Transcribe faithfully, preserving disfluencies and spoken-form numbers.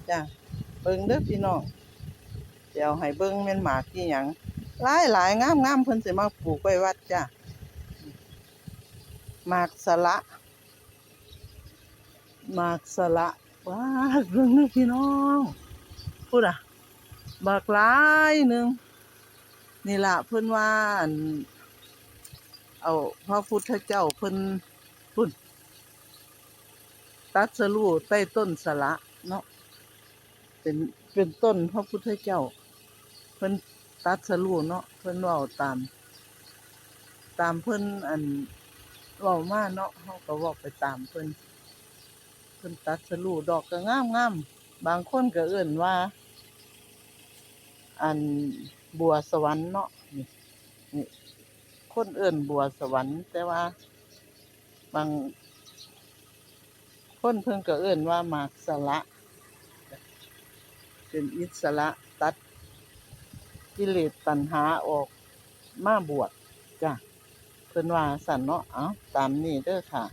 จ้ะ เบิ่งเด้อพี่น้อง เดี๋ยวให้เบิ่งแม่นหมากอีหยัง หลายๆ งามๆ เพิ่นสิมาปลูกไว้วัดจ้ะ หมากสละ หมากสละ ว้า เบิ่งเด้อพี่น้อง พุ้นน่ะ บักหลายหนึ่ง นี่ล่ะ เพิ่นว่า อั่น เอาพระพุทธเจ้าเพิ่น พุ้น ตรัสรู้ใต้ต้นสละเนาะ เป็น เป็นต้นพระพุทธเจ้า เพิ่นตรัสรู้เนาะ เพิ่นเว้าตาม ตามเพิ่น อั่น เว้ามาเนาะ เฮาก็เว้าไปตามเพิ่น เพิ่นตรัสรู้ ดอกก็งามๆ บางคนก็เอิ้นว่า อั่น บัวสวรรค์เนาะ นี่ นี่ คนเอิ้นบัวสวรรค์ แต่ว่าบางคนเพิ่นก็เอิ้นว่าหมากสละ เป็นอิสระ ตัดกิเลสตัณหาออกมาบวชจ้ะ เพิ่นว่าซั่นเนาะ เอา ตามนี้เด้อค่ะ